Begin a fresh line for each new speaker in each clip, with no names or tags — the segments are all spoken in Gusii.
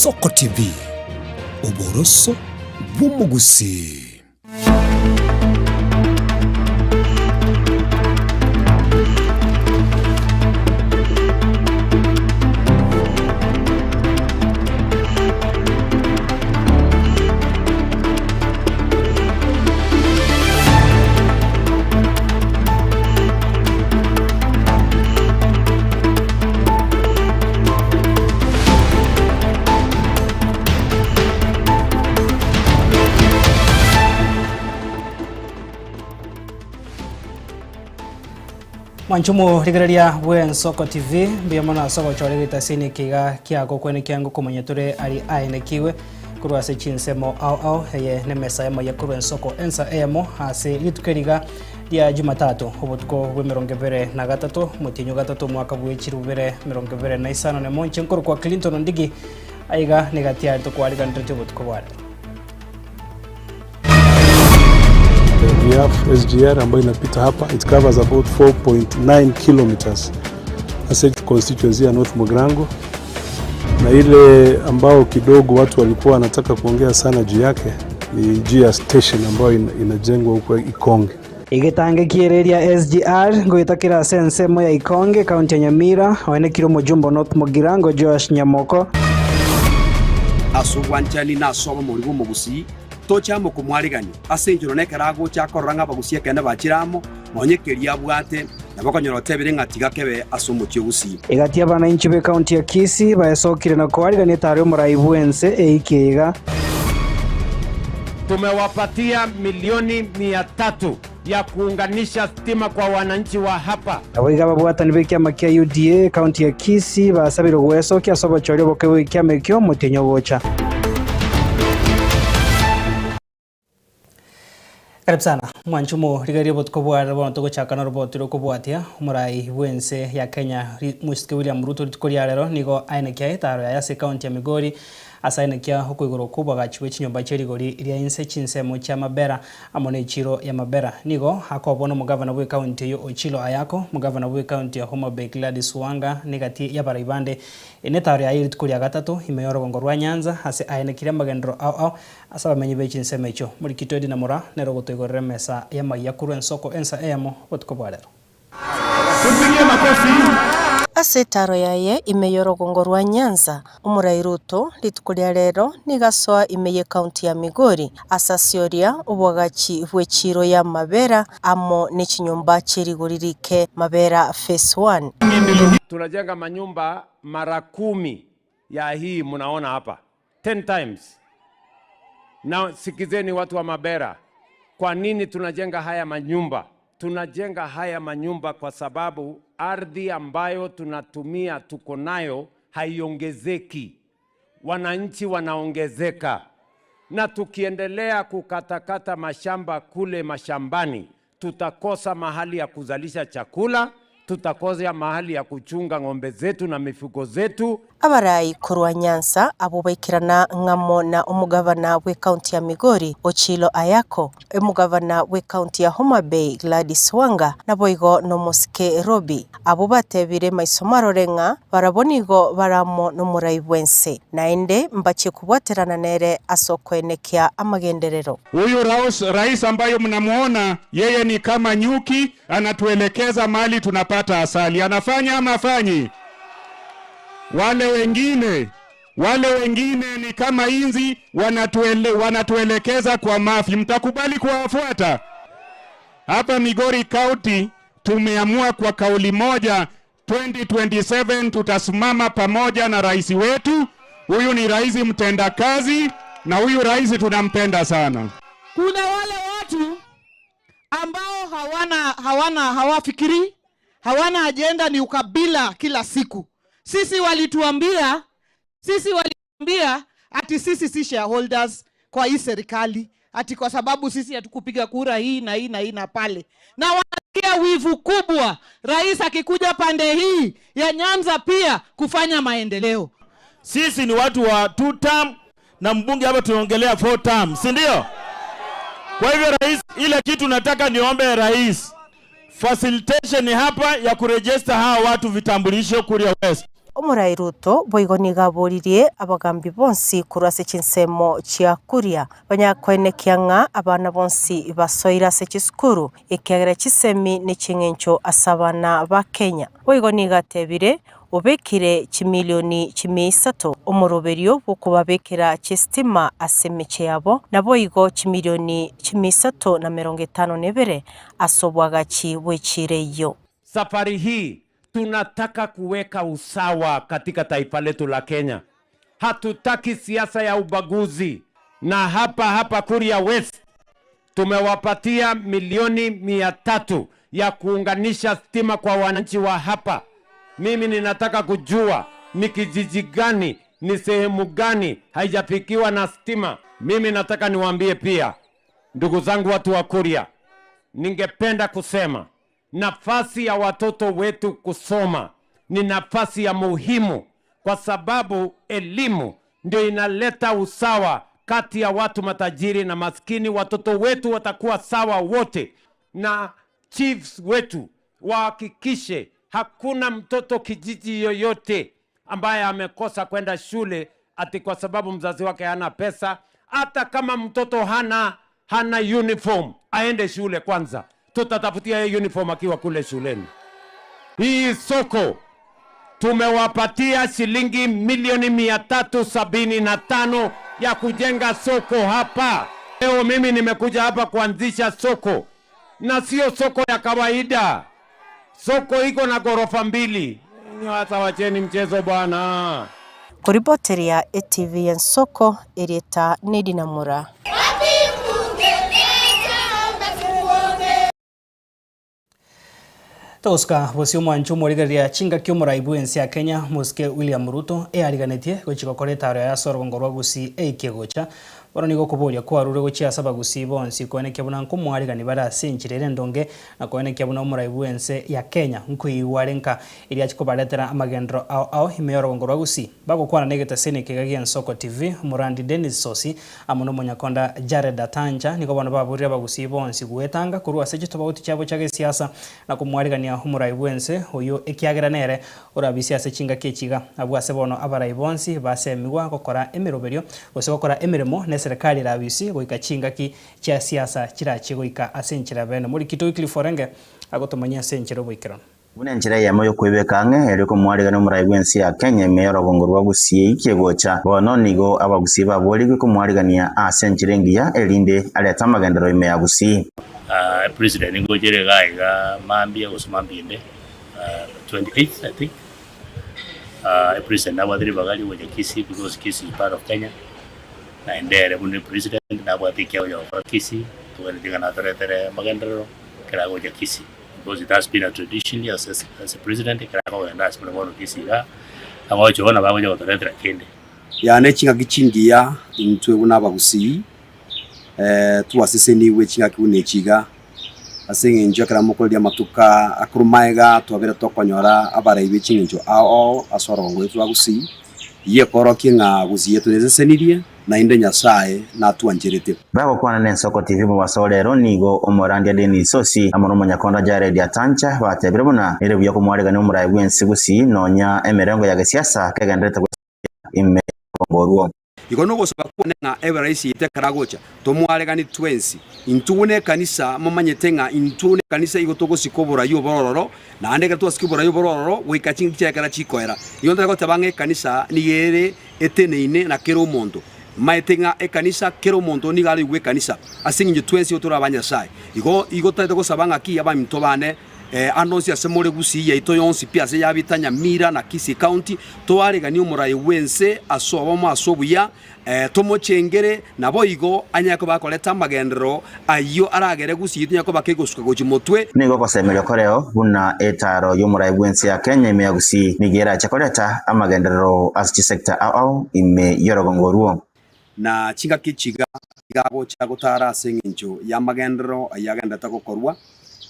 Ensoko TV, oboroso bw'omogusii.
Mwanche omorigereria bw'Ensoko TV, mbuya mono ase ogochora egetasini eke iga kiagokwana ekiango komanya tore ari aenekigwe korwa ase chinsemo ao ao. Eye nemesa y'amaiya korwa Ensoko ensa eyemo ase rituko eri iga ria Jumatatu, obotuko bw'emerongo ebere na gatato, omotienyi o gatato omwaka bwe chilifu bibere emerongo ebere na isano na emo. Inche nkorokwa Clinton Ondigi, aiga niga tiari tokwariganeretie obotuko bwa rero.
We have SGR ambayo inapita hapa, it covers about 4.9 kilometers ase constituency ya North Mugirango, na ile ambao kidogo watu walikuwa wanataka kuongea sana juu yake ni juu ya station ambayo inajengwa huko Ikonge.
Egetange ki'ereri ya SGR ngoeta kere ase ensemo ya Ikonge, ekaunti ya Nyamira, oenekire omojumbe o North Mugirango Joash Nyamoko.
Ase obwanchani na ase obomori bw'omogusii, toche amo komwaregania, ase enchera nekero agocha akorora ng'a abagusii ekeene bachire amo, nonya keria abwate, nabo okonyora otebire ng'a tiga kebe ase omochie o Gusii.
Egati y'abananchi b'ekaunti ya Kisii baesokire na koarigania etaro y'omorai bw'ense eikie iga.
Tumewapatia milioni mia tatu ya kuunganisha stima kwa wananchi wa hapa.
Naboigo ababwatani b'ekiama kia UDA ekaunti ya Kisii basabirwe gwesokia ase obochori oboke bw'ekiama ekio omotienyi ogocha. Karibu sana mwanche omorigereria obotuko bwa rero bono togochaka noroboti rokobwatia omorai bw'ense ya Kenya Mosike William Ruto rituko ria rero nigo aenekia etaaro yaye ase ekaunti ya Migori ase aenekia okoigorwa okwo obwagachi bwe chinyomba chie rigori ria inse chinsemo chia Mabera amo ne echiro ya Mabera. Nigo akobwa nomogavana bw'ekaunti eyio Ochilo Ayako, omogavana bw'ekaunti ya Homa Bay Gladys Wanga na egati y'abarai bande. Eye netaaro yaye rituko ria gatato ime y'orogongo rwa Nyanza ase aenekirie amagenderero ao ao Ase abamenyi be chinsemo echio, morikito Edina Mura nere ogotoigorera emesa y'amaiya korwa ensoko ensa eyemo botuko bwa rero.
Ase etaaro yaye ime y'orogongo rwa Nyanza, Omorai Ruto rituko ria rero nigo asoa ime y'ecounty ya Migori ase asioria obwagachi bw'echiiro y'amabera amo nechinyomba chierigori rike Mabera Phase One.
Tunajenga manyumba mara kumi ya hii munaona hapa. 10 times. Na sikizeni watu wa Mabera, kwa nini tunajenga haya manyumba? Tunajenga haya manyumba kwa sababu ardhi ambayo tunatumia tuko nayo haiongezeki, wananchi wanaongezeka, na tukiendelea kukatakata mashamba kule mashambani, tutakosa mahali ya kuzalisha chakula, tutakosa mahali ya kuchunga ng'ombe zetu na mifugo zetu.
Abarai korwa Nyanza abwo baikerana ng'amo na omogavana bw'ecounty ya Migori, Ochilo Ayako, omogavana bw'ecounty ya Homa Bay, Gladys Wanga, naboigo nomosike Robi. Abwo batebire maiso marore ng'a barabwo nigo bare amo nomorai bw'ense, naende mbachie kobwaterana nere ase okoenekia amagenderero.
Huyu rais ambayo mnamuona yeye ni kama nyuki, anatuelekeza mahali tunapata asali. Anafanya ama hafanyi? Wale wengine, wale wengine ni kama inzi wanatuele, wanatuelekeza kwa mafi. Mtakubali kuwafuata? Hapa Migori County tumeamua kwa kauli moja, 2027 tutasimama pamoja na rais wetu. Huyu ni rais mtendakazi na huyu rais tunampenda sana.
Kuna wale watu ambao hawana hawana hawafikiri, hawana ajenda, ni ukabila kila siku. Sisi walituambia, sisi walituambia ati sisi si shareholders kwa hii serikali, ati kwa sababu sisi hatukupiga kura hii na hii na hii na pale, na wanasikia wivu kubwa rais akikuja pande hii ya Nyanza pia kufanya maendeleo.
Sisi ni watu wa two term na mbunge hapa tunaongelea four term, si ndio? Kwa hivyo rais, ile kitu nataka niombe rais, facilitation hapa ya kuregister hawa watu vitambulisho Kuria West.
Omorai Ruto boigo nigo aboririe abagambi bonsi korwa ase chinsemo chia Kuria banyakoenekia ng'a abana bonsi basoire ase chisukuru ekiagera chisemi neching'encho ase abana ba Kenya. Boigo nigo atebire, Obekire chimilioni chimia isato omoroberio bw'okobabekera chistima ase emechie yabo, naboigo chimilioni chimia 352 ase oboagachi bw'echiira eyio.
Safari hii tunataka kuweka usawa katika taifa letu la Kenya. Hatutaki siasa ya ubaguzi, na hapa hapa Kuria West tumewapatia milioni 300 ya kuunganisha stima kwa wananchi wa hapa. Mimi ninataka kujua ni kijiji gani, ni sehemu gani haijafikiwa na stima. Mimi nataka niwaambie pia, ndugu zangu watu wa Kuria, ningependa kusema nafasi ya watoto wetu kusoma ni nafasi ya muhimu, kwa sababu elimu ndio inaleta usawa kati ya watu matajiri na maskini. Watoto wetu watakuwa sawa wote, na chiefs wetu wahakikishe hakuna mtoto kijiji yoyote ambaye amekosa kwenda shule ati kwa sababu mzazi wake hana pesa. Hata kama mtoto hana uniform, aende shule kwanza, tutatafutia yeye uniform akiwa kule shuleni. Hii soko tumewapatia shilingi milioni 375 ya kujenga soko hapa. Leo mimi nimekuja hapa kuanzisha soko, na sio soko ya kawaida. Soko iko na ghorofa mbili. Hata wacheni mchezo bwana.
Koriboteria etv y'ensoko erieta Nedina Mura.
Togosuka bosio omwancho omorigereria chingaki omorai bw'ense ya Kenya Mosike William Ruto eariganetie gochia gokora etaro yaye ase orogongo rwa Gusii eikie gocha. Bono nigo okoboria kwarure gochia ase abagusii bonsi koenekia buna nkomoarigani bare ase enchera ere endonge na koenekia buna omorai bw'ense ya Kenya nkoigwa are nka erio achie kobaretera amagenderero ao ao ime y'orogongo rwa Gusii. Bagokwana negetaseni ekega gi'Ensoko TV, omorandi Dennis Sosi amo nomonyakonda Jared Atanja nigo bono baborire abagusii bonsi goetanga korwa ase chitobauti chiabo chia gesiasa na komwarigania omorai bw'ense oyio ekiagera nere orabisie ase chingaki echi iga. Abwo ase bono abarai bonsi basemigwa gokora emeroberio gose gokora emeremo neserekari erabisi goika chingaki chia siasa chirachie goika ase enchera bene. Morikito Wycliffe Orenge agotomanyia ase enchera oboikeranu.
Buna enchera eyemo y'okwebeka ang'e erio komwarigania omorai bw'ense ya Kenya ime y'orogongo rwa Gusii eikie gocha. Bono nigo abagusii baborigwe komwarigania ase enchera engiya erinde arete amagenderero ime ya Gusii.
President ngochere igaa iga mambia gose mambia ende 28th I think president nabwate ribaga ria gocha Kisii because Kisii is part of Kenya naende ere buna president nabwate ekiago gokora Kisii togwenereti ng'a natoretere amagenderero ekero agocha Kisii. Because it has been a tradition as a, as a president ekero akogenda ase buna bono Kisii igaa, agocha oo nabo agocha gotoretera kende.
Yane chingaki chingiya intwe buna abagusii, twasesenigwe chingaki buna echi iga, ase eng'encho ekero mokoreria amatuko akorwa magega twabere tokonyora abarai be ching'encho ao ao ase orogongo rwaito rwa Gusii, eyio ekorokia ng'a Gusii yaito nesesenirie. Naende Nyasae natwancherete.
Bagokwana n'Ensoko TV mobaso o rero nigo omorandia Dennis Sosi amo nomonyakonda Jared Atancha batebire buna nere buya komwaregania omorai bw'ense Gusii nonya emerengo ya gesiasa kegendererete gochia ime y'oborongo orwo.
Igo nogosaba kwane ng'a ebaraisi yaito ekero agocha, tomwareganie twensi. Intwe buna ekanisa momanyete ng'a intwe buna ekanisa igo togosika oborai obororo, naende ekero twasika oborai obororo goika chingaki chiaye ekero chikoera. Igo ntari goteba ng'a ekanisa nigo ere eteneine na kera omonto. Maete ng'a ekanisa, kera omonto nigo araigwe ekanisa, ase eng'encho twensi igo tore aba Nyasae. Igo igo totaete gosaba ng'aki abaminto bane ande onsi ase more Gusii yaito yonsi pi ase yabita Nyamira na Kisii County, toareganie omorai bw'ense ase obomo ase obuya, tomochengere, naboigo anyare koba akoreta amagenderero ayio aragere Gusii yaito enyare koba kegosuka gochia motwe.
Nigo ogosemeria koreo buna etaaro y'omorai bw'ense ya Kenya ime ya Gusii nigo erache koreta amagenderero ase chisector ao ao ime y'orogongo orwo.
Na chingaki chiga iga agocha gotara ase engencho y'amagenderero ayio agenderete gokorwa,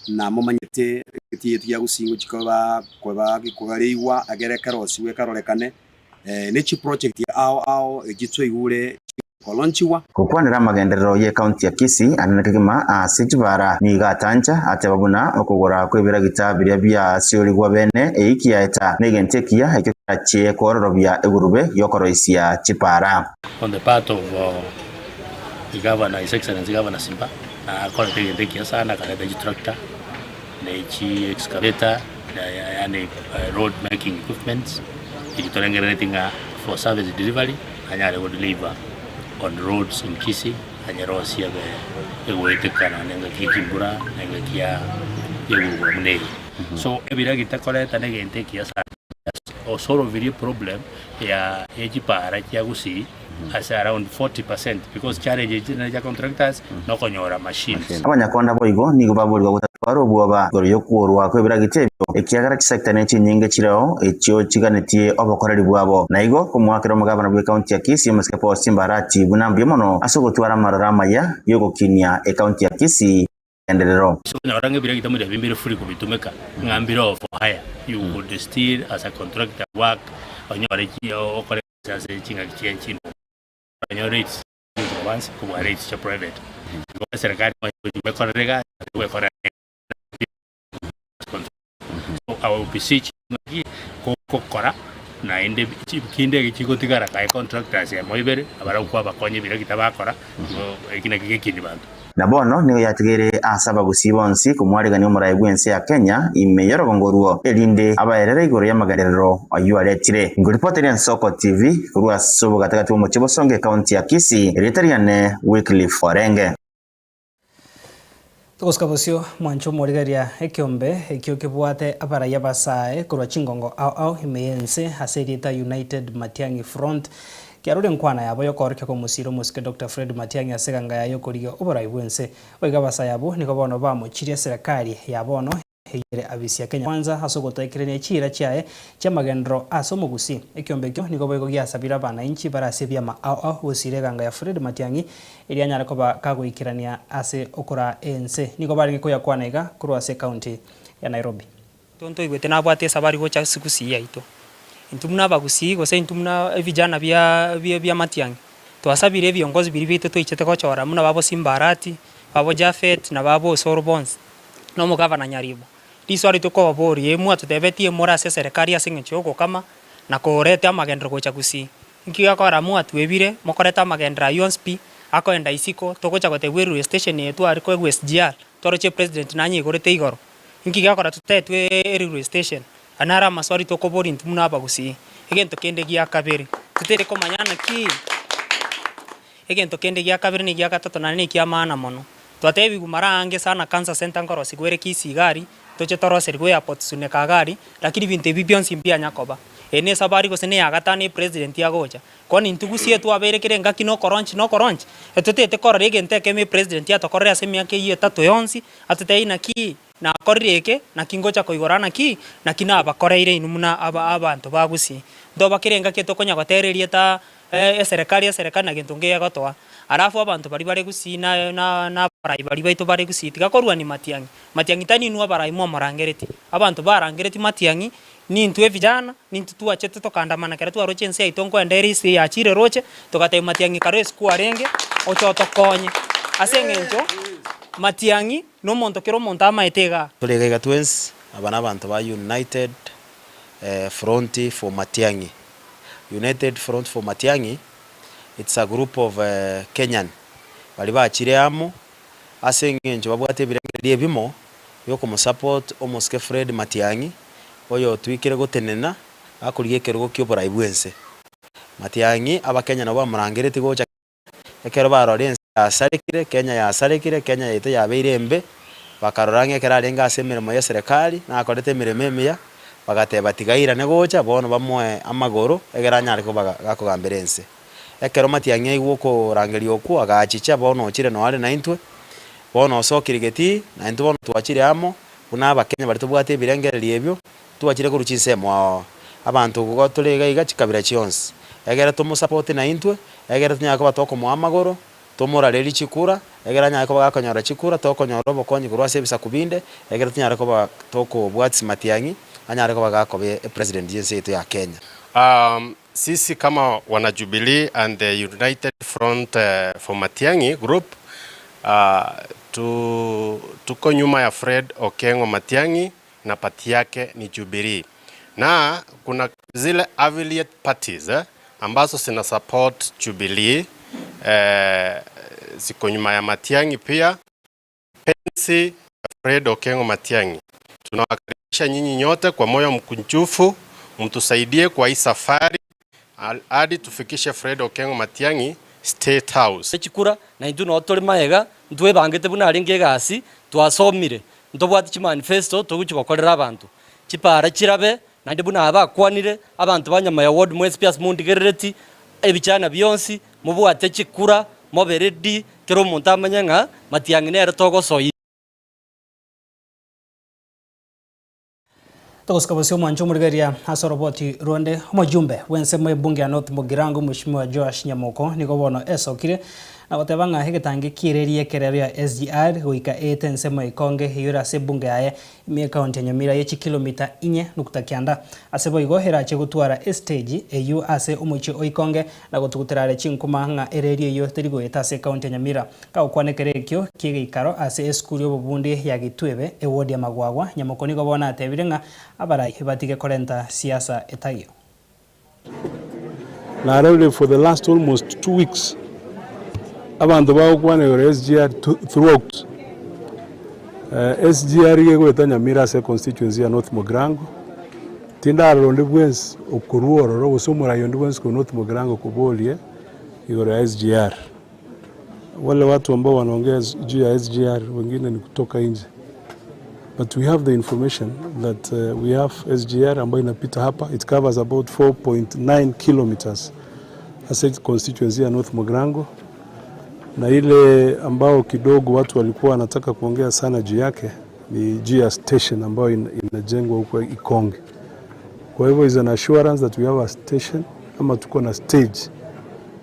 na momanyete egetii yaito gia Gusii ngochia koba koba gekogareigwa egere ekerosigwe ekerorekane, ne chiproject ao ao echio twaigure. Kolonchigwa.
Gokwanera amagenderero y'ecounty ya Kisii anene kegima ase chibara nigo atancha ateba buna okogora kw'ebiragita biria biasiorigwa bene eiki yaeta negento ekiya ekio kerachie kwororobia egurube y'okoroisia chipara.
On the part of the governor, His Excellency Governor Simba, akorete egento ekiya sana akareta chitractor na echi excavator yaani road making equipments echi torengereretie ng'a for service delivery anyare go deliver on roads in Kisii anyerosie abe egoetekana na engaki ya chimbura na engaki ya egurugura buna eye. So ebiragita koreta na egento ekiya sana osorovirie eproblem ya chipara chia Gusii ase around 40% because challenge echi nere chia contractors na okonyora machines.
Abanyakonda boigo nigo baborigwa gotatwara obwoba igoro y'okworwa kw'ebiragita ebio, ekiagera chisecta nechinyinge chireo echio chiganetie obokoreri bwabo. Na igo komoakera omogabana bw'ecounty ya Kisii omosike Paul Simba Arati buna mbuya mono ase ogotwara amaroro amaya y'ogokinia ecounty ya Kisii engenderero.
Ase okonyora ng'a ebiragita moria bimbire free kobitumeka ng'a mbire oo for hire you could still as a contractor work onyore chi okore ase chingaki chia chinduko onyore rates chikoba nse kobua rates chia private. Igo eserekari nonya egochi gwekorera egasi gwekorera So I will beseech ng'aki gokora naende kinde eke chigotigara kae contractors emo ibere abarabwo kwabakonya ebiragita bakora igo eki naki gekindi banto.
Na bono nigo yatigaire ase abagusii bonsi komwaregania omorai bw'ense ya Kenya ime y'orogongo orwo, erinde abaerere igoro y'amagenderero ayio aretire. Nkoripoteria Ensoko TV korwa ase obogatagati bw'omochie Bosongo ekaunti ya Kisii, erieta riane Wycliffe Orenge.
Togosika bosio mwanche omorigereria ekeombe ekio kebwate abarai abasae korwa chingongo ao ao ime y'ense ase erieta United Matiang'i Front kiarure enkwana yabo yokoorokia komosira omosike Doctor Fred Matiang'i ase eganga yaye yokorigia oborai bw'ense. Boigo abasae abwo nigo bono bamochirie eserekari ya bono eyio ere abisi ya Kenya Kwanza ase ogotoekerania chiira chiaye chi'amagenderero ase omogusii. Ekiombe ekio nigo boigo giasabire abanainchi bare ase ebiama ao ao gosiira eganga ya Fred Matiang'i erio anyare koba kagoikerania ase okoraa ense. Nigo barenge koyakwana iga korwa ase ekaunti ya Nairobi.
Intwe ntoigwete nabwate esabari gocha ase gusii yaito. Intwe buna abagusii gose intwe buna ebijana bia bia Matiang'i, twasabire ebiongozi biria biaito twaichete gochora buna babo Simba Arati, babo Japhet na babo Osoro bonsi, na omogavana Nyaribo. Riswali tokobaboria, ee mwatotebetie more ase eserekari ase eng'encho yogokama na koreta amagenderero gocha gusii. Inki gekogera mwatwebire mokorete amagenderero ayio onsi pi, akoenda isiko, togocha gotebwa erailway station eye tware koegwa SGR, twaroche president nanyeigorete igoro. Inki gekogera totetwe erailway station? Aya naro amaswali tokoboria intwe buna abagusii. Egento kende gia kabere, totari komanya naki, egento kende gia kabere na egia gatato naende na ekia maana mono. Twatebigwe mara aange sana cancer center nkorosigwa ere Kisii iga aria, toche toroserigwe airport Suneka iga aria, lakini ebinto ebi bionsi mbianya koba. Eye ne esabari gose na eyagatano epresident agocha, Bono intwe gusii twabeire kera engaki na okoronchi na okoronchi, etotete korora egento ekemo epresident atokorere ase emiaka eyio etato yonsi, atotebie naki nakorire eke, naki ngocha koigora naki, naki nabakoreire inwe buna aba abanto ba gusii. Ntoba kera engaki etokonya gotera erieta eserekari eserekari na gento nkeya egotoa. Alafu abanto baria bare gusii na na na abarai baria baito bare gusii tiga korwania matiang'i. Matiang'i tari inwe abarai mwamorangeretie, abanto barangeretie matiang'i nintwe evijana, nintwe twachete tokandamana ekero twaroche ense yaito nkoenda ere ase yachire roche, togatebia matiang'i kare esiko arenge, oche otokonye. Ase eng'encho matiang'i na omonto kera omonto amaete igaa.
Tore iga iga twensi, aba nabanto ba United Front for Matiang'i. United Front for Matiang'i, it's a group of Kenyan baria bachire amo ase eng'encho babwate ebirengererio ebimo biokomosupport omosike Fred Matiang'i oyotwikire gotenena akorigia ekerogo kioborai bwense. Matiang'i abakenya nabo bamorangeretie gocha ekero barora ense yasarekire, Kenya yasarekire, Kenya yaito yabeire embe, bakarora ng'a ekero arenge ase emeremo y'eserekari nakorete emeremo emiya, bagateba tiga airane gocha bono bamoe amagoro egere anyare koba gakogambera ense. Ekero Matiang'i aigwa okorangeria okwo, agachicha, bono ochire noyo are naintwe, bono osokire getii, naintwe bono twachire amo, buna Abakenya baria tobwate ebirengererio ebio, twachire korwa chinsemo ao. Abanto igo tore iga iga chikabira chionsi, egere tomosapote naintwe, egere tonyare koba tokomoa amagoro, tomorarerie chikura, egere anyare koba gakonyora chikura, tokonyora obokonyi korwa ase ebisaku binde, egere tonyare koba tokobwatia Matiang'i, anyare koba gakoba epresident y'ense yaito ya Kenya.
Sisi kama wana Jubilee and the United. Front for Matiang'i group tu tuko nyuma ya Fred Okengo Matiang'i na party yake ni Jubilee. Na kuna zile affiliate parties ambazo zina support Jubilee ziko nyuma ya Matiang'i pia. Pensi Fred Okengo Matiang'i, tunawakaribisha nyinyi nyote kwa moyo mkunjufu, mtusaidie kwa hii safari hadi tufikishe Fred Okengo Matiang'i State House.
Chikura, na intwe noo tore magega, ntwebangete buna arenge egasi, twasomire, ntobwate chimanifesto togochia gokorera abanto. Chipara chirabe, naende buna aba akwanire, abanto ba Nyamaya ward mwensi pi ase mondigerereti, ebichana bionsi, mobwate chikura, mobe ready, kera omonto amanye ng'a Matiang'i nere togosoyia.
Togosika bosio omwancho omorigereria ase oroboti ronde, omojumbe bw'ensemo y'ebunge ya North Mugirango Mweshimiwa Joash Nyamoko nigo bono esokire na goteba ng'a egetangi ki'ereri y'ekerero ya SGR goika eete ensemo ya Ikonge eyio ere ase ebunge yaye ime y'ekaunti ya Nyamira ye chikilomita inye nukta kianda. Ase boigo erache gotwara estage eyio ase omochie o Ikonge na gotugutera are chinkuma ng'a ereri eyio teri goeta ase ekaunti ya Nyamira. Gagokwana ekero ekio ki'egeikaro ase esukuru y'obobundi ya Gitwebe, ewodi ya Magwagwa, Nyamoko nigo bono atebire ng'a abarai batige korenta siasa etaiyo.
Narorire for the last almost 2 weeks abanto bagokwana igoro ya SGR throughout. SGR iga egoeta Nyamira ase econstituency ya North Mugirango, tindarora onde bwensi okorwa ororo gose omorai onde bwensi korwa North Mugirango koboria igoro ya SGR. Wale watu ambao wanaongea juu ya SGR wengine ni kutoka nje, but we have the information that we have SGR ambayo inapita hapa. It covers about 4.9 kilometers ase constituency ya North Mugirango, na ile ambao kidogo watu walikuwa wanataka kuongea sana juu yake ni juu ya station ambayo inajengwa huko Ikonge. Kwa hivyo is an assurance that we have a station ama tuko na stage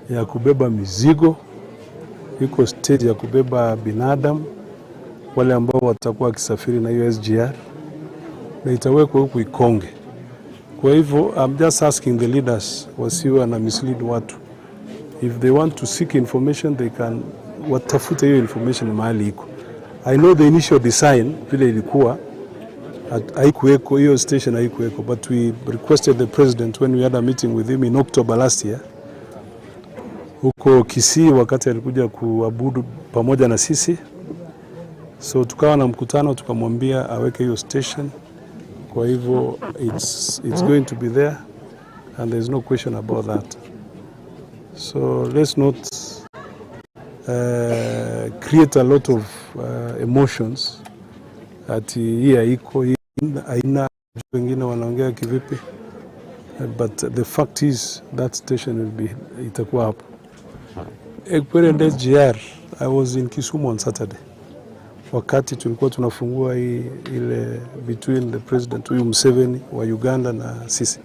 ya kubeba mizigo, iko stage ya kubeba binadamu wale ambao watakuwa wakisafiri na hiyo SGR na itawekwa huku Ikonge. Kwa hivyo I'm just asking the leaders wasiwe na mislead watu. If they want to seek information they can watafute hiyo information mahali iko. I know the initial design vile ilikuwa haikuweko hiyo station haikuweko, but we requested the president when we had a meeting with him in October last year huko Kisii wakati alikuja kuabudu pamoja na sisi, so tukawa na mkutano tukamwambia aweke hiyo station. Kwa hivyo it's going to be there and there is no question about that. So let's not create a lot of emotions ati hii haiko, hii haina, wengine wanaongea kivipi, but the fact is that station will be itakuwa hapo. Ekwerende SGR, I was in Kisumu on Saturday wakati tulikuwa tunafungua hii ile between the president huyu Museveni wa Uganda na sisi.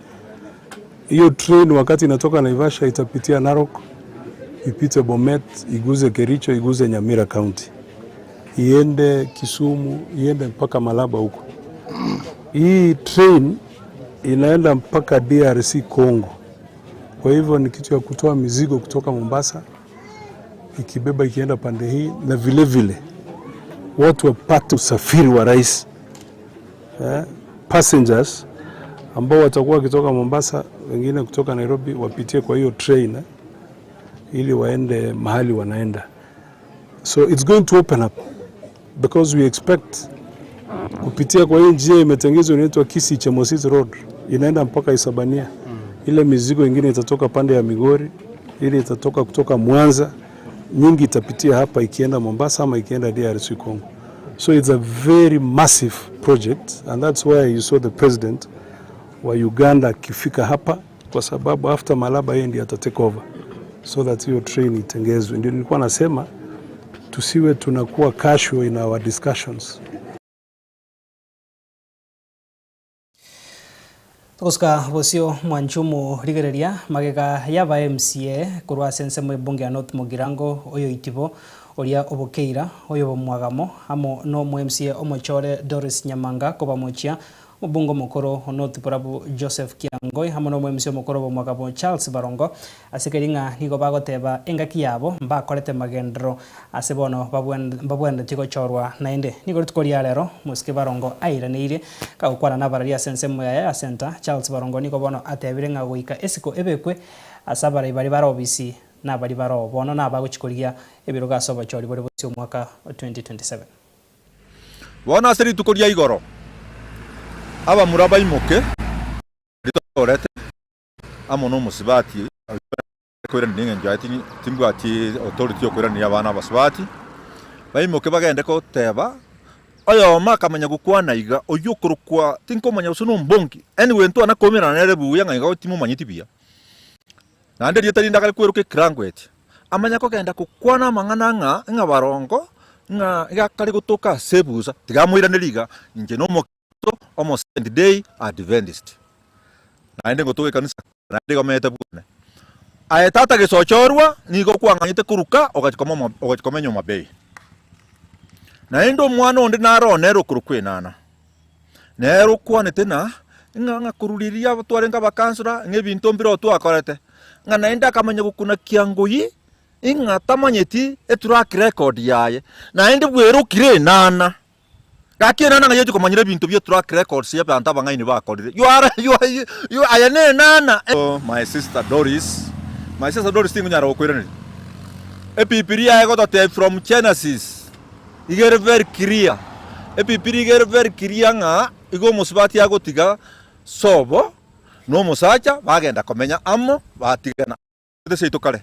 Hiyo train wakati inatoka Naivasha itapitia Narok, ipite Bomet, iguze Kericho, iguze Nyamira County, iende Kisumu, iende mpaka Malaba huko. Hii train inaenda mpaka DRC Congo. Kwa hivyo ni kitu ya kutoa mizigo kutoka Mombasa ikibeba ikienda pande hii, na vile vile watu wapate usafiri wa rais passengers ambao watakuwa wakitoka Mombasa, wengine kutoka Nairobi, wapitie kwa hiyo train ili waende mahali wanaenda. So it's going to open up because we expect kupitia kwa hii njia imetengenezwa inaitwa Kisii Chemosit Road inaenda mpaka Isebania. Ile mizigo ingine itatoka pande ya Migori, ile itatoka kutoka Mwanza, nyingi itapitia hapa ikienda Mombasa ama ikienda DRC Congo. So it's a very massive project and that's why you saw the president wa Uganda akifika hapa, kwa sababu after Malaba yeye ndiye ata take over so that hiyo train itengezwe. Ndio nilikuwa nasema tusiwe tunakuwa casual in our discussions.
Togosika bosio mwanchumu rigereria magega yaba MCA korwa ase ensemo ebunge ya North Mugirango oyo itibo oria obokeira oyo bomwagamo amo no omo MCA omochore Doris Nyamanga kobamochia. Omobunge omokoro o North Borabu Joseph Kiangoi amo nomoemisia omokoro bw'omwakabo Charles Barongo ase keri ng'a nigo bagoteba engaki yabo mbakorete magenderero ase bono mbabwenereti gochorwa naende. Nigo rituko ria rero mosike Barongo airaneirie kagokwana nabarari ase ensemo yaye ya Centre. Charles Barongo nigo bono atebire ng'a goika esiko ebekwe ase abarai baria bare obisi nabaria baroo bono nabagochia korigia ebirogo ase obochori bore bosio omwaka o 2027.
Bono ase rituko ria igoro abamura baimoke ritorete amo nomosubati oyio koiraneria engencho yaye timbwati authority yokoiraneria abana abasubati, baimoke bagende goteba, oyomo akamanya gokwana iga, oyio okorokwa tinkomanya gose nombongi, anyway ntwana koumerana nere buya ng'a iga timomanyeti buya. Naende erieta rinde akare kweroka ekirango eki, amanye kogenda gokwana amang'ana ng'a ng'a barongo, ng'a iga akare gotoka ase ebusa, tiga amoiranerie iga, inche nomokristo omo Seventh Day Adventist, naende ngotoka ekanisa naende igo omanyete bwane. Aye tata gesochorwa, nigo kwang'anyete koruka ogachia koma ogachia komenya Homa Bay. Naende omwana onde naro nere okorokwa Enana. Nere okwanete na ng'a ng'a korwa riria twarenge abakansora ng'a ebinto mbire oo twakorete, ng'a naende akamanya gokuna kiangoi ng'a tamanyeti etrack record yaye, naende bwerokire enana. Gaki enana ng'ai ochi komanyera ebinto bia track records ya abanto abang'aini bakorire. You are you are you aye ne enana. My sister Doris, my sister Doris tingonyara gokoiraneria. Ebibilia egototebia from Genesis. Iga ere very clear, Ebibiri iga ere very clear ng'a igo omosubati agotiga sobo na omosacha bagenda komenya amo batigana. Seito kare,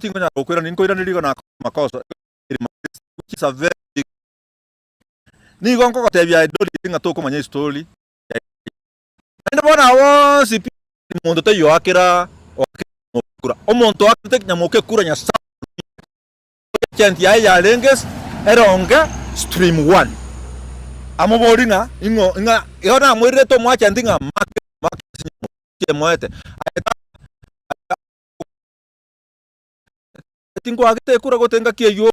tingonyara gokoiraneria, nkoiraneria igo nakora amakoso which is a very big Nigo nkogotebia aye Doris ng'a tokomanya estory ya Naende bono aba bonsi pi monto taiyo oakera oakera kura. Omonto oakerete nyamoka ekura Nyasaye Agent yaye yarenge eronge stream one. Amobori ng'a ing'o ng'a igo namoirerete omoagent ng'a make make ase nyamoka emoete aye tata tinkwagete ekura gote engaki eywo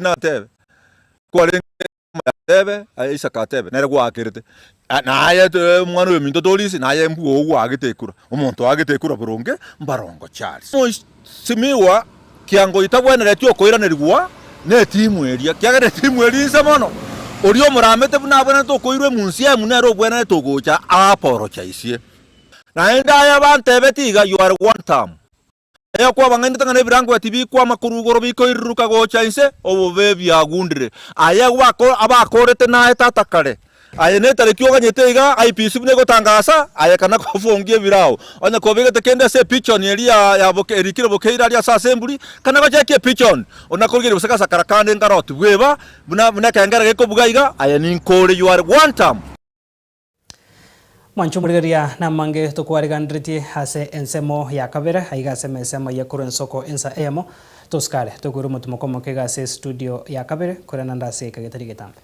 natebe kwarenge atebe aye Isaka atebe nere gwakerete naye omwana oyo ominto Dorisi naye mbwo gwagete ekura omonto oagete ekura boronge mbarongo Charles. Mosimiwa kiango itabwenereti okoiranerigwa netimu eria, ekiagera etimu eria inse mono. Oria omoramete buna abwenerete okoirwa emunsi emu nere obwenerete ogocha aaporochaisie. Naende aya bantebeti iga, You are one term. Aye kwabang'ainete ng'a nebirango tibikwama korwa igoro bikoiruruka gocha inse, obobe biagundire. Aye abakorete naye tata kare. Aye netariki oganyete iga IEBC buna egotangasa, aye kana kofongia ebirao. Onye kobegete kende ase epichon eria ya erikire bokeire aria ase assembly, kana gochekia epichon, ona korigereria gose gasakara kande nkaroti bweba, buna buna ekengere gekobuga iga, aye ninkore you are one term.
Mwanche omorigereria namange tokwariganderetie ase ensemo ya kabere aiga ase emesa amaiya korwa ensoko ensa eyemo tosikare tokoira omotimoko omoke iga ase estudio ya kabere korende naende ase eka getari getambe.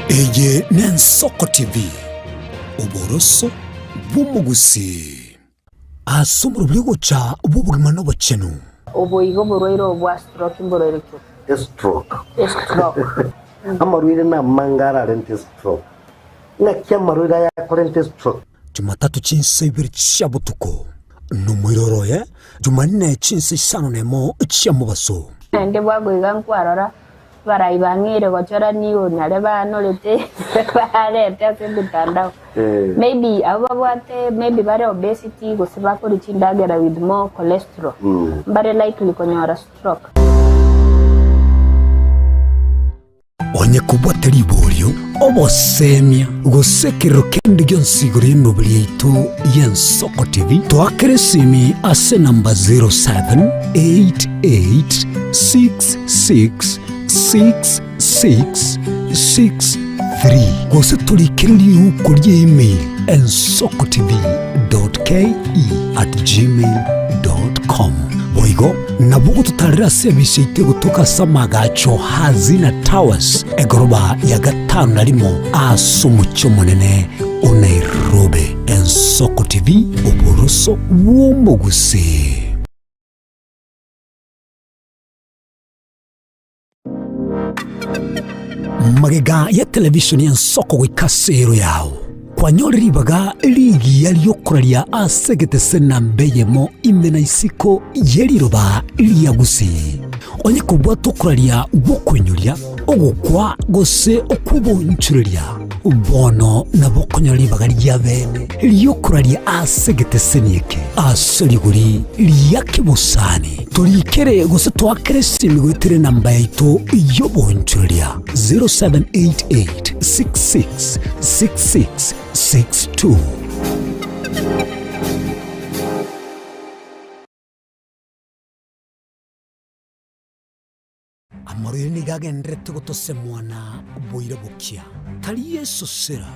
Eye n'Ensoko TV, oboroso bw'omogusii. Ase omorobio ogocha bw'obogima na obochenu.
Oboigo oborwaire obo bwa stroke mborwaire ki obo?
Estroke.
Estroke.
Amarwaire namange ararente estroke. Ng'aki amarwaire aya akorenta estroke?
Jumatatu chinsa ibere chia botuko, nomoiroro oye Jumanne chinsa isano nemo chia mobaso.
Naende bwango iga nkwarora abarai bang'eire gochora nigo nare banorete barete ase emitandao. Maybe abwo babwate maybe bare obesity gose bakoria chindagera with more cholesterol mbare likely konyora stroke.
Onye kobwate riborio, obosemia, gose ekerero kende gionsi igoro y'emobere yaito y'Ensoko TV, toakere esimi ase enamba 0788666663 gose torikere riuko ria email ensokotv.ke@gmail.com. Boigo. Nabo ogototarera ase ebisi yaito egotoka ase amagacho Hazina Towers, egoroba ya gatano na rimo ase omochie omonene o Nairobi. Ensoko TV, oboroso bw'omogusii. Magega ya televisheni y'ensoko goika ase ero yao, kwanyore ribaga rigiya ri'okoraria ase egetese namba eyemo ime na isiko ye riroba ria Gusii. Onye kobwate okoraria gw'okoinyoria, ogokwa gose okw'obonchoreria, bono nabo okonyora ribaga ria bene ri'okoraria ase egeteseni eke ase rigori ria kebosani. Torikere gose toakere esimi goetera enamba yaito y'obonchoreria 0788666662. Amarwaire nigo agendererete gotosemwa na boira bokia, tari esosera,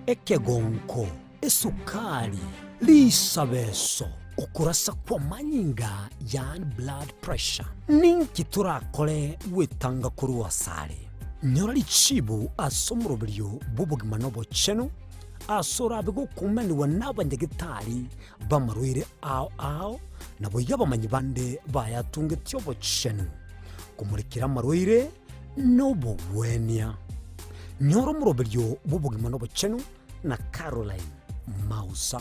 ekegonko, esukari, risabeso, okorasa kw'amanyinga yaani blood pressure. Ninki torakore gwetanga korwa asare? Nyora richibu ase omoroberio bw'obogima na obochenu, ase orabe gokumanigwa n'abanyagetari b'amarwaire ao ao, naboigo abamanyi bande bayatungetie obochenu, komorekera amarwaire nobogwenia. Nyora omoroberio bw'obogima nobochenu na Caroline Mausa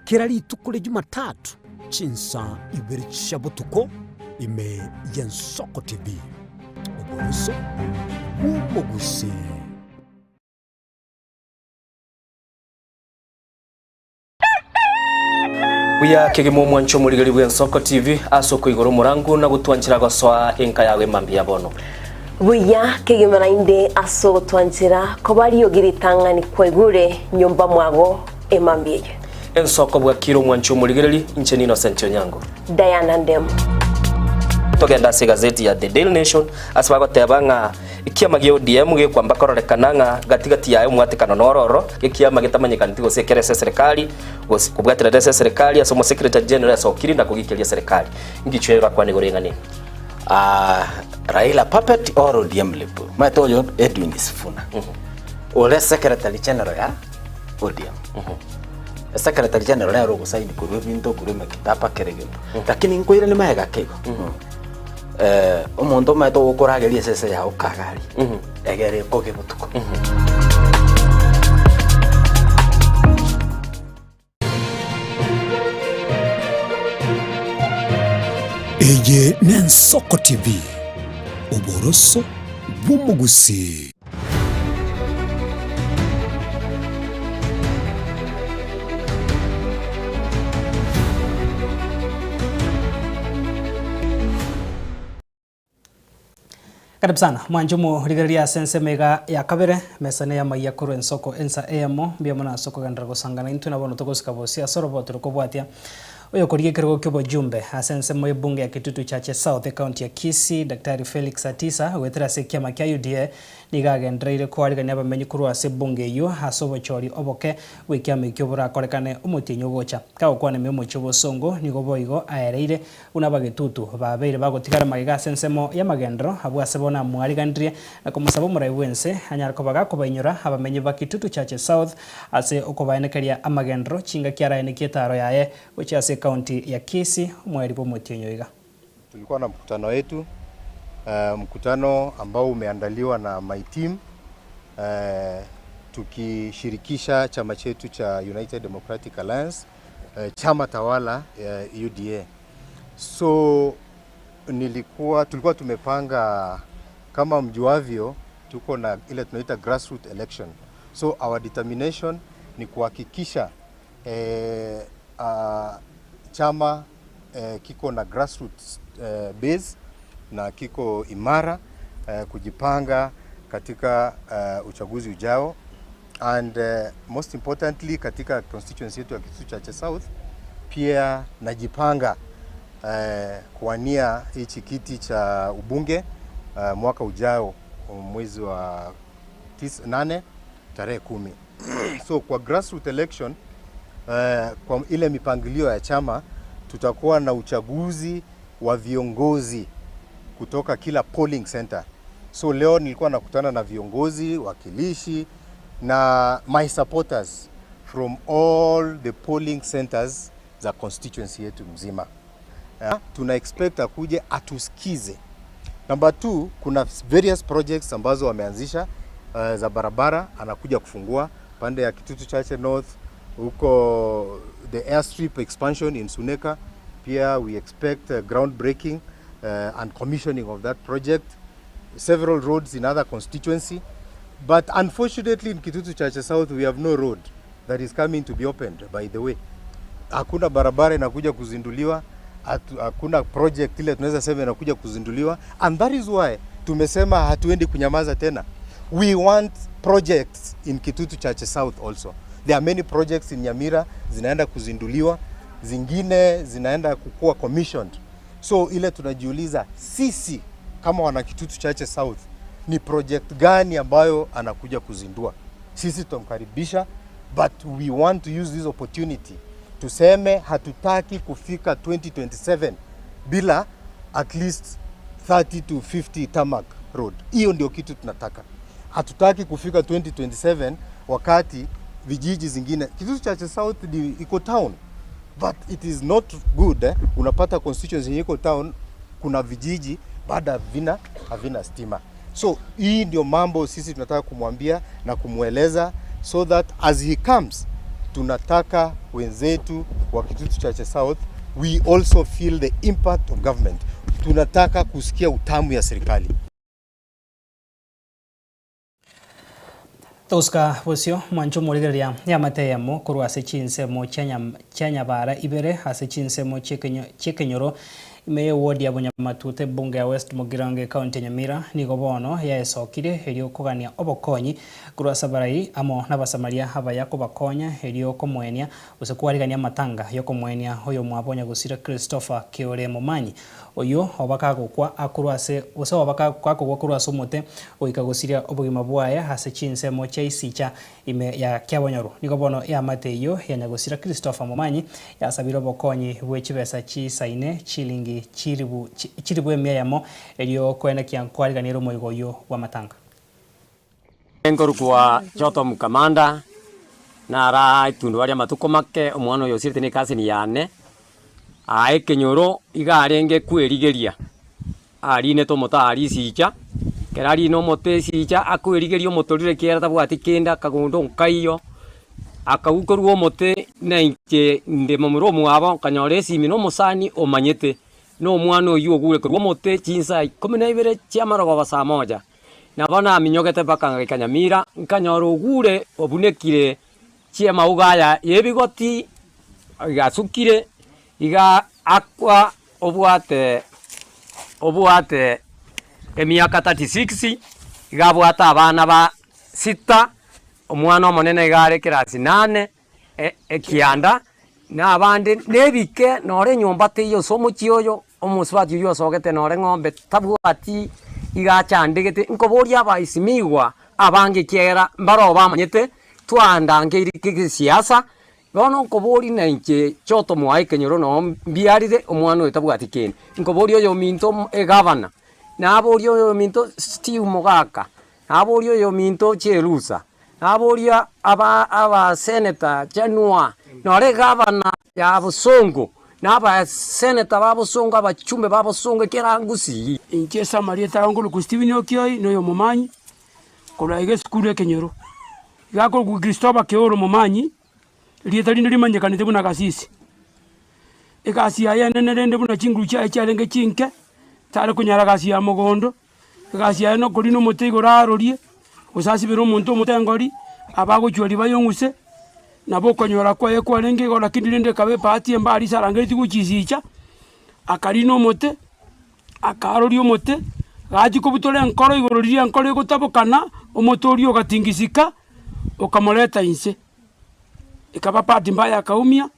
kera rituko ria Jumatatu chinsa ibere chia botuko ime y'Ensoko TV. Oboroso bw'omogusii.
Buya kegima omwancho omorigeri bw'Ensoko TV ase okoigora omorango na gotwanchera gosoa enka yago emambia ya bono.
Buya kegima naende ase ogotwanchera koba riogi ritang'ani kwaigure nyomba mwago emambia eye.
Ensoko bwakire omwancho omorigereri, inche ni Innocent Onyango.
Diana Ndemo.
Togende ase egazeti ya The Daily Nation ase bagoteba ng'a Ekiama gia ODM gekwamba kororekana ng'a gati gati yaye omwatekano noro oro, ekiama getamanyekaneti gose ekere ase eserekari, gose kobwaterera ase eserekari ase omosekretary general asokire na kogikeria eserekari. Ngichwe orakwane igoro y'eng'ana eye.
Ah, Raila puppet or ODM lip. Omanyete oyo Edwin Sifuna. Ore secretary general ya ODM. Secretary general nere ogosaini korwa ebinto korwa emekitaba kera egento. Lakini nkoiranie magega ake igo. Eh, omonto omanyete ogokorageria esese yao kagari egere ekoge botuko.
Eye n'Ensoko TV, oboroso bw'omogusii.
Karibu sana mwanche omorigereria ase ensemo iga ya kabere mesa ne y'amaiya korwa ensoko ensa eyemo mbuya mono ase okogenderera gosangana intwe na bono togosika bosio ase oroboto rokobwatia Oyokorigia ekerogo ki'obojumbe ase ensemo y'ebunge ya Kitutu Chache South ecounty ya Kisii, Daktari Felix Atisa, goetera ase ekiama kia UDA, nigo agendereire koarigania abamenyi korwa ase ebunge eyio ase obochori oboke bw'ekiama ekio borakorekane omotienyi ogocha. Kagokwana ime y'omochie obosongo, nigo boigo aereire buna abagetutu babeire bagotigara magega ase ensemo y'amagenderero abwo ase bono amoariganirie na komosaba omorai bw'ense anyare koba gakobainyora abamenyi ba Kitutu Chache South Ase okobaenekeria amagenderero chingaki araenekie etaaro yaye gochia ase ekaunti ya Kisii omweri bw'omotienyi oiga.
Tulikuwa na mkutano wetu, mkutano ambao umeandaliwa na my team tukishirikisha chama chetu cha United Democratic Alliance, chama tawala UDA. So nilikuwa tulikuwa tumepanga kama mjuavyo, tuko na ile tunaita grassroots election. So our determination ni kuhakikisha eh, uh, chama eh, kiko na grassroots eh, base na kiko imara eh, kujipanga katika eh, uchaguzi ujao and eh, most importantly katika constituency yetu ya Kitutu Chache South pia najipanga eh, kuwania hichi kiti cha ubunge eh, mwaka ujao mwezi wa 8 tarehe 10. So kwa grassroots election kwa ile mipangilio ya chama tutakuwa na uchaguzi wa viongozi kutoka kila polling center. So leo nilikuwa nakutana na viongozi, wakilishi na my supporters from all the polling centers za constituency yetu mzima. Tuna expect akuje atusikize. Number two, kuna various projects ambazo wameanzisha za barabara anakuja kufungua pande ya Kitutu Chache North huko the airstrip expansion in Suneka. Pia we expect groundbreaking and commissioning of that project. Several roads in other constituency. But unfortunately in Kitutu Chache South we have no road that is coming to be opened by the way. Hakuna barabara inakuja kuzinduliwa, hakuna project ile tunaweza sema inakuja kuzinduliwa and that is why tumesema hatuendi kunyamaza tena. We want projects in Kitutu Chache South also. There are many projects in Nyamira zinaenda kuzinduliwa, zingine zinaenda kukua commissioned. So ile tunajiuliza sisi kama wana Kitutu Chache South ni project gani ambayo anakuja kuzindua? Sisi tutamkaribisha, but we want to use this opportunity tuseme hatutaki kufika 2027 bila at least 30 to 50 tarmac road. Hiyo ndio kitu tunataka. Hatutaki kufika 2027 wakati vijiji zingine Kitutu Chache South ni iko town but it is not good eh? Unapata constituency yenye iko town, kuna vijiji bado havina stima. So hii ndio mambo sisi tunataka kumwambia na kumweleza so that as he comes, tunataka wenzetu wa Kitutu Chache South we also feel the impact of government. Tunataka kusikia utamu ya serikali.
Togosuka bosio, mwanche omorigereria y'amate eyemo korwa ase chinsemo chia nyabara ibere ase chinsemo chi'ekenyoro ime y'eward ya Bonyamatute ebunge ya West Mugirango ecounty ya Nyamira nigo bono yaesokire erio kogania obokonyi korwa ase abarai amo nabasamaria abaya kobakonya erio komoenia gose kwarigania amatanga yokomoenia oyomwabo onyagosira Christopher Keore Momanyi oyio oba kagokwa akorwa ase gose oba gakogwa korwa ase omote goika gosiria obogima bwaye ase chinsemo chia isicha ime ya Kiabonyoru. Nigo bono eamate eyio ya nyagosira Christopher Momanyi yasabire obokonyi bwe chibesa chisaine chilingi chiribu chiribu emia eyemo erio koenekia nkwariganiere omoigo oyio bw'amatanga.
Nkorokwa Jotham Kamanda, nara etundubari ri'amatuko make, omwana oyo osirete ne cousin yane, aa ekenyoro iga arenge kwerigeria, arinete omote aria esicha, ekero arine omote esicha akoerigeria omotorire ekiagera tabwati kende akagondo nkaiyo, akagwa korwa omote na inche inde momura omwabo nkanyora esimi na omosani omanyete, na omwana oywo ogure korwa omote chinsa ikomi na ibere chiamarogoba saa moja. Nabo naminyogete mpaka ngaika Nyamira, nkanyora ogure obunekire chiamauga aya y'ebigoti, igasukire, iga akwa obwate obwate emiaka 36, iga abwate abana ba sita, omwana omonene iga are class nane, ekianda, na abande nebike nore enyomba teiyo ase omochie oyo, omosubati oyio osogete nore ng'ombe tabwati iga achandegete, nkoboria abaesimigwa abange ekiagera mbaroo bamanyete, twaandangeiri kegesiasa, bono nkoboria na inche chotomoa ekenyoro noo mbiarire omwana oyo tabwati kende. Nkoboria oyominto egavana, naboria oyominto Steve Mogaka, Naboria oyominto Cherusa, naboria aba abaseneta Chanua, nore egavana ya Bosongo, na abaseneta ba Bosongo, abachumbe ba Bosongo, ekera ngusii.
Inche ase amarieta ao nkorokwa Stephen Okioi, na oyomomanyi, korwa iga esukuru ekenyoro. Iga akorokwa Christopher Keoro Momanyi, erieta rinde rimanyekanete buna Kasisi. Egasi yaye enene rende buna chinguru chiaye chiarenge chinke, tare konyara gasi ya mogondo, Egasi yaye nokorina omote igoro arorie, gose asibere omonto omotengori, abe agochua ribaga ong'use, nabo okonyora kwaye kwarenge igoro lakini rende ekaba ebahati embe aria ase arangeretie gochisicha, akarina omote, akaroria omote, gachia kobutora enkoro igoro riria enkoro egotabokana, omote oria ogatingisika, okamoreta inse. Ekaba bahati mbaya akaumia,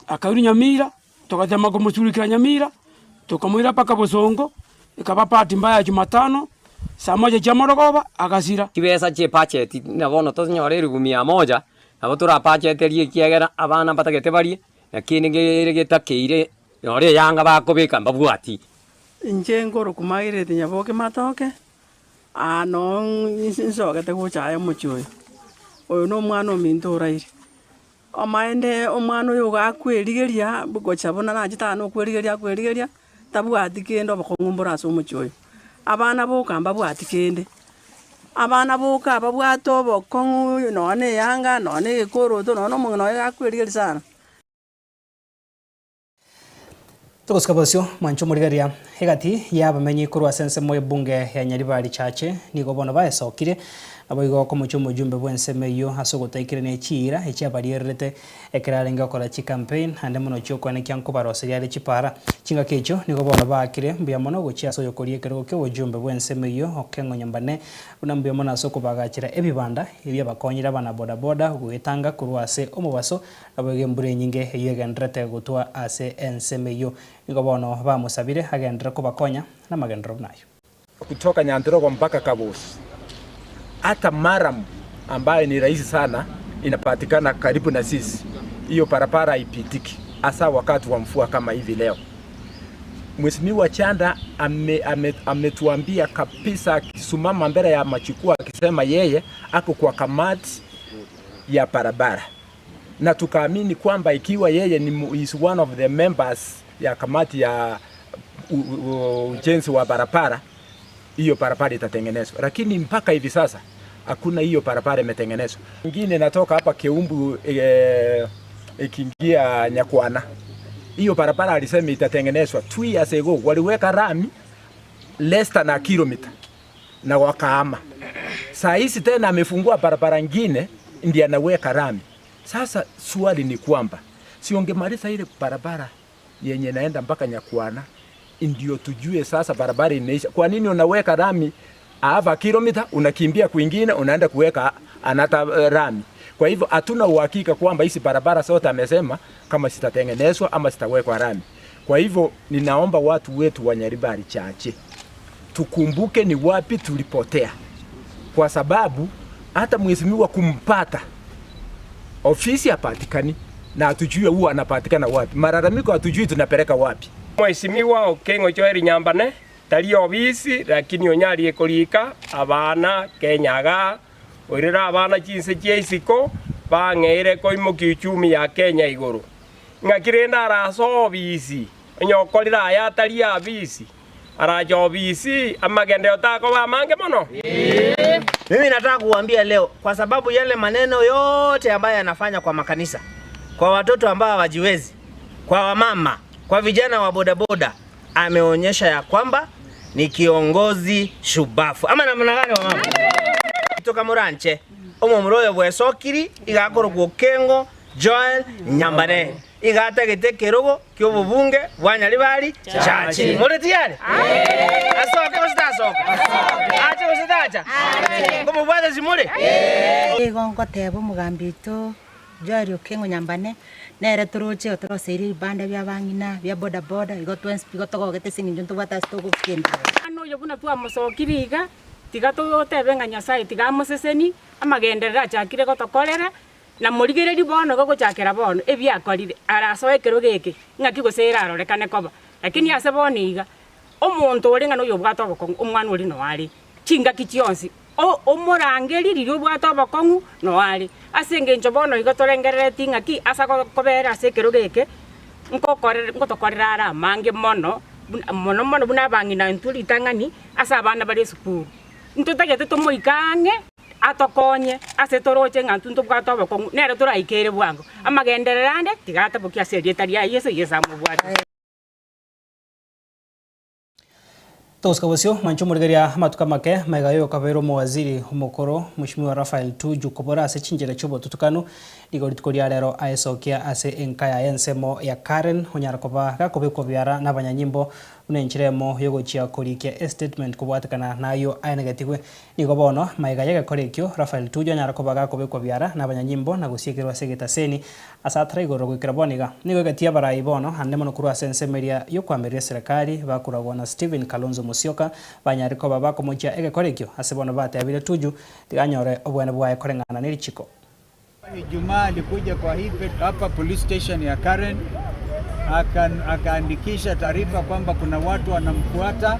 akairwa nyamira. Togatema komosurukera nyamira, tokamoira mpaka bosongo, ekaba bahati mbaya jumatano, saa moja chia morogoba agasira.
Chibesa chi'ebacheti na bono tonyore elifu mia moja, nabo torabacheterie ekiagera abana mbatagete barie, na kende kere getakeire. Nore eyanga bakobeka mbabwati.
Inche nkorokwa Margaret Nyaboke Matoke, aa noo nsogete gocha aye omochie oyo. Oyo na omwana ominto oraire. Omaende omwana oyo iga akwerigeria gocha buna nachete aa nokwerigeria akwerigeria, tabwati kende obokong'u mbore ase omochie oyo. Abana boka mbabwati kende, abana boka babwate obokong'u nonye na eyanga, nonye na egekoroto, nonye na omong'ina oye iga akwerigeria sana.
Togosika bosio, mwanche omorigereria, egati y'abamenyi korwa ase ensemo y'ebunge ya Nyaribari Chache nigo bono baesokire, naboigo komochia omojumbe bw'ensemo eyio ase ogotaikerania chiira echi abariererete ekero arenge gokora chicampaign naende mono chi'okoenekia nkobaroseria are chipara. Chingaki echio nigo bono baakire mbuya mono gochia ase oyokoria ekerogo ki'obojumbe bw'ensemo eyio Okeng'o Nyambane buna mbuya mono ase okobagachera ebibanda ebiabakonyire abana bodaboda goetanga korwa ase omobaso Naboigo embura enyinge eyio egendererete gotwa ase ensemo eyio, nigo bono bamosabire agenderere kobakonya namagenderero buna ayio.
Kutoka Nyantirogo mpaka Kabosi, hata murram ambayo ni rahisi sana inapatikana karibu na sisi, hiyo barabara haipitiki hasa wakati wa mvua kama hivi leo. Mheshimiwa Chanda ametuambia ame, kabisa akisimama mbele ya majukwaa akisema yeye ako kwa kamati ya barabara na tukaamini kwamba ikiwa yeye ni is one of the members ya kamati ya ujenzi wa barabara, hiyo barabara itatengenezwa, lakini mpaka hivi sasa hakuna hiyo barabara imetengenezwa. Ingine natoka hapa Keumbu ikiingia Nyakwana, hiyo barabara alisema itatengenezwa 2 years ago, waliweka rami less than a kilometer na wakaama. Saa hizi tena amefungua barabara ingine ndiye anaweka rami. Sasa swali ni kwamba si ungemaliza ile barabara yenye naenda mpaka Nyakwana ndio tujue sasa barabara imeisha. Kwa nini unaweka rami hapa kilomita unakimbia kwingine unaenda kuweka anata rami? Kwa hivyo hatuna uhakika kwamba hizi barabara zote amesema kama zitatengenezwa ama zitawekwa rami. Kwa hivyo ninaomba watu wetu wa Nyaribari Chache tukumbuke ni wapi tulipotea, kwa sababu hata mheshimiwa kumpata ofisi hapatikani na hatujui huwa anapatikana wapi. Malalamiko hatujui tunapeleka wapi.
Mheshimiwa Okeng'o Joel Nyambane tari obisi lakini onyarie korika abana Kenya iga oirere abana chinse chia isiko bang'eire koimokia uchumi ya Kenya igoro. Ng'aki rende arase obisi onye okorire aya atari abisi arache obisi amagenderero takoba amange mono?
Mimi nataka kuambia leo, kwa sababu yale maneno yote ambayo yanafanya kwa makanisa, kwa watoto ambao hawajiwezi, kwa wamama, kwa vijana wa bodaboda, ameonyesha ya kwamba ni kiongozi shubafu. Ama namna gani wamama? Toka muranche omomura oyo bwesokiri iga akorokwa Okengo Joel Nyambane iga atagete ekerogo kia obobunge bwa Nyaribari Chache. More tiyari? Asoke gose tasoka? Ache gose tacha? Nkomobwate simore?
Nigo ngoteba omogambi oito Joel Okengo Nyambane, nere toroche otoroseirie ebibanda bia abang'ina, bia bodaboda, igo twensi pi igo togogete ase eng'encho ntobwate ase togokenda.
Omwana oyo buna twamosokirie iga, tiga totebe ng'a Nyasae tiga amosesenie, amagenderero achakire gotokorera, na morigererie bono iga gochakera bono ebiakorire, arasoe ekerogo eke, ng'aki gose erarorekane koba. Lakini ase bono iga, omonto ore ng'a noyobwate obokong'u, omwana oria noyo are chingaki chionsi, o omorangerie riria obwate obokong'u noyo are. Ase engencho bono iga torengerereti ng'aki ase agokobera ase ekerogo eke, nkokorere ngotokorera are amange mono, buna mono mono buna abang'ina intwe ritang'ani ase abana bare esukuru. Ntotagete tomoike ang'e atokonye ase toroche ng'a intwe ntobwate obokong'u, nere toraikere bwango. Amagenderero ande tiga atabokie ase erieta ria Yeso, Yeso amobwate.
Togosika bosio, mwanche omorigereria amatuko amake, magega y'oyokabeire omowaziri omokoro Mweshimiwa Raphael Tuju kobora ase chinchera chi'obotutukanu, nigo rituko ria rero aesokia ase enka yaye ensemo ya Karen onyara koba gakobekwa biara nabanyanyimbo buna enchera emo yogochia korikia estatement kobwatekana nayio aenegetigwe. Nigo bono magega y'egekora ekio Raphael Tuju anyara koba gakobekwa biara nabanyanyimbo na gosiekerwa ase egetaseni ase atara igoro goikera bono iga. Nigo egati y'abarai bono ande mono korwa ase ensemo eria y'okoamereria eserekari bakoragwa na Stephen Kalonzo Musyoka banyare koba bakomochia egekora ekio ase bono batebire Tuju tiga anyore obwene bwaye koreng'ana nerichiko.
Ijumaa alikuja kwa hii hapa police station ya Karen.
akaandikisha taarifa kwamba kuna watu wanamfuata,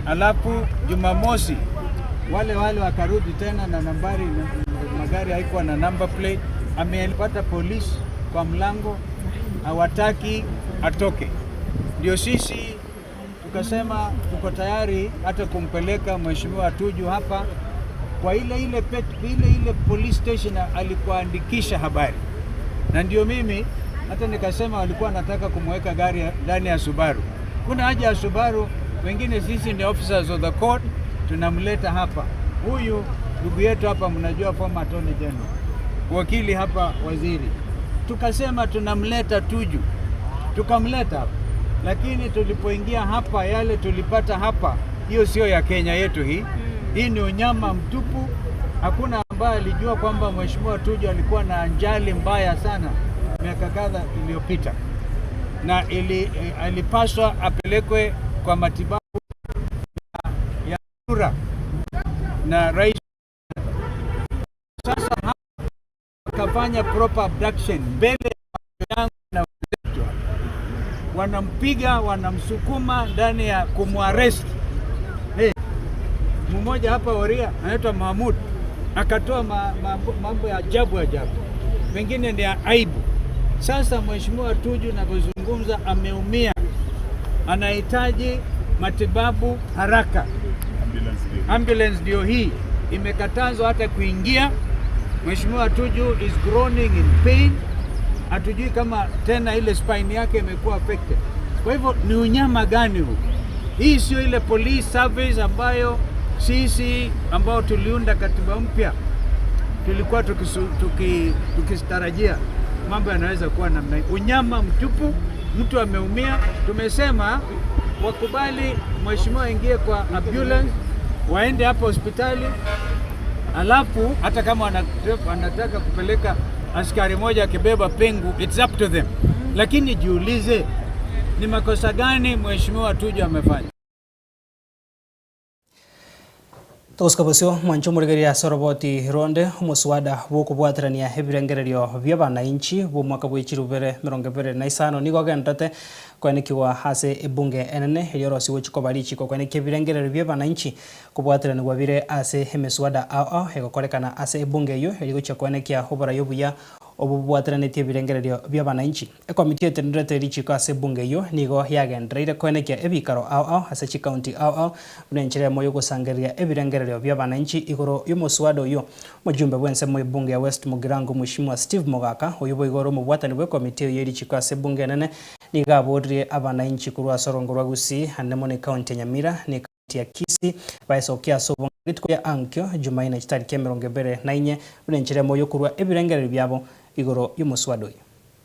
alafu Jumamosi wale wale wakarudi tena na nambari, magari haikuwa na number plate. Amepata polisi kwa mlango, hawataki atoke. Ndio sisi tukasema tuko tayari hata kumpeleka Mheshimiwa Tuju hapa kwa ile ile, pet, ile ile police station alikuandikisha habari, na ndio mimi hata nikasema walikuwa wanataka kumweka gari ndani ya Subaru. Kuna haja ya Subaru, wengine sisi ni officers of the court, tunamleta hapa. Huyu ndugu yetu hapa, mnajua former attorney general, wakili hapa, waziri, tukasema tunamleta Tuju, tukamleta hapa, lakini tulipoingia hapa, yale tulipata hapa, hiyo sio ya Kenya yetu hii. Hii ni unyama mtupu. Hakuna ambaye alijua kwamba Mheshimiwa Tuju alikuwa na ajali mbaya sana miaka kadha iliyopita, na ili, alipaswa apelekwe kwa matibabu ya dharura na rais. Sasa hapa akafanya proper abduction mbele ya yangu na wenzetu hapa. Wanampiga, wanamsukuma ndani ya kumuarrest. Hey, mmoja hapa Oria anaitwa Mahmud akatoa ma, mambo, mambo ya ajabu ajabu, mengine ni ya aibu. Sasa Mheshimiwa Tuju navyozungumza, ameumia, anahitaji matibabu haraka. Ambulance ndio hii imekatazwa hata kuingia. Mheshimiwa Tuju is groaning in pain, hatujui kama tena ile spine yake imekuwa affected. Kwa hivyo ni unyama gani huu? Hii sio ile police service ambayo sisi ambao tuliunda katiba mpya tulikuwa tukitarajia mambo yanaweza kuwa namna hii. Unyama mtupu, mtu ameumia. Tumesema wakubali mheshimiwa aingie kwa ambulance, waende hapo hospitali, alafu hata kama wanataka kupeleka askari moja akibeba pingu, it's up to them, lakini jiulize ni makosa gani mheshimiwa Tuju amefanya.
Togosika bosio mwanche omorigereria ase oroboti ronde omoswada bw'okobwaterania ebirengererio bi'abananchi bw'omwaka bwe chirubere 25 nigo ogenderete koenekigwa ase ebunge enene erio orosiwe chikoba richiko koenekia ebirengererio bi'abananchi kobwateranigwa bire ase emeswada ao ao egokorekana ase ebunge eyio erigochia koenekia oborai obuya obobwateranetie ebirengererio bi'abananchi. Ekomiti etenderete richiko ase ebunge eyio nigo yagendereire koenekia ebikaro ao ao ase chikaunti ao ao buna enchera emo y'ogosangereria ebirengererio bi'abananchi igoro y'omoswada oyio. Omojumbe bw'ensemo y'ebunge ya West Mugirango Mweshimiwa Steve Mogaka oyio boigo ore omobwatani bw'ekomiti eyio y'erichiko ase ebunge enene nigo aboririe abananchi korwa ase orongo rwa Gusii ande mono ekaunti ya Nyamira na ekaunti ya Kisii baesokie ase obonge rituko ria ankio Jumaine chitariki 24 buna enchera emo y'okorua ebirengererio biabo igoro y'omoswada oyio.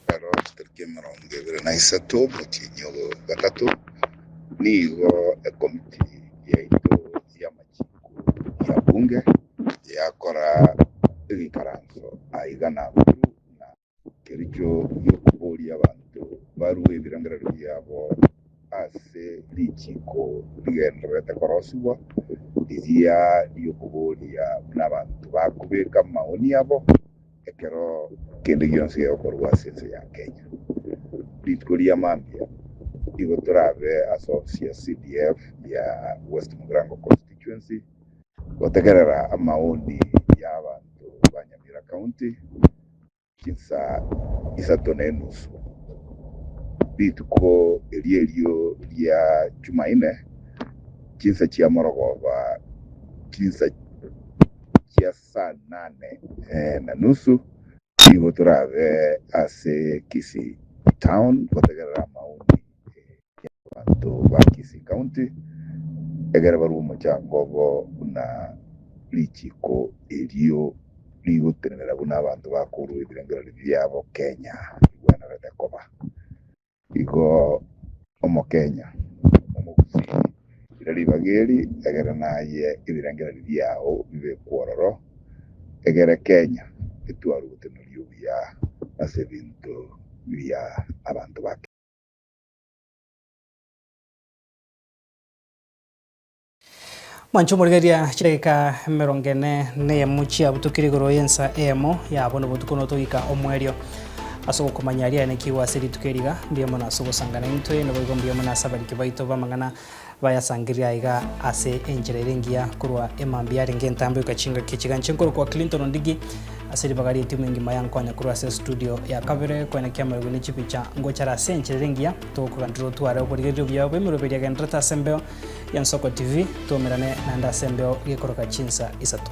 Ekero chitariki 23 omotienyi o gatato, nigo ekomiti yaito y'amachiko ya bunge yakora egeikaranso aiga Nakuru na kericho gi'okoboria abanto barue ebirengererio biabo ase richiko rigendererete korosigwa, riria ri'okoboria buna abanto bakobeka amaoni abo ekero kende gionsi gegokorwa ase ense ya Kenya. Rituko ria mambia igo torabe ase ofisi ya CDF ya West Mugirango Constituency gotegerera amaoni ya abanto ba Nyamira County chinsa isato na enusu. Rituko erio erio ria Jumaine chinsa chia morogoba chinsa chia saa nane na nusu nigo torabe ase Kisii Town gotegerera amaoni y'abanto ba Kisii County egere barue omochango obo buna richiko erio rigotenenera buna abanto bakorua ebirengererio biabo Kenya rigwenerete koba. Igo Omokenya, Omogusii, ira ribaga eri egere naye ebirengererio biao bibekwe ororo, egere Kenya etware oboteneneri obuya ase ebinto bia abanto ba Kenya.
Mwanche omorigereria chidakika 44 chiabutukire igoro y'ensa eyemo ya bono botuko notogika omwerio. Ase ogokomanya aria aenekigwe ase rituko eri iga, mbuya mono ase ogosangana intwe, naboigo mbuya mono ase abariki baito b'amang'ana bayasangereire aiga ase enchera ere engiya korwa emambia yarenge entambe goika chingaki echi. Ganche nkorokwa Clinton Ondigi ase ribaga ri'etimu engima yankonya korwa ase estudio ya kabere koenekia amariogo ne chipicha ngochare ase enchera ere engiya togokogenderera otware oborigereria obuya bw'emeroberio egendererete ase embeo ya Nsoko TV. Twaumerane naende ase embeo gekoroka chinsa isato.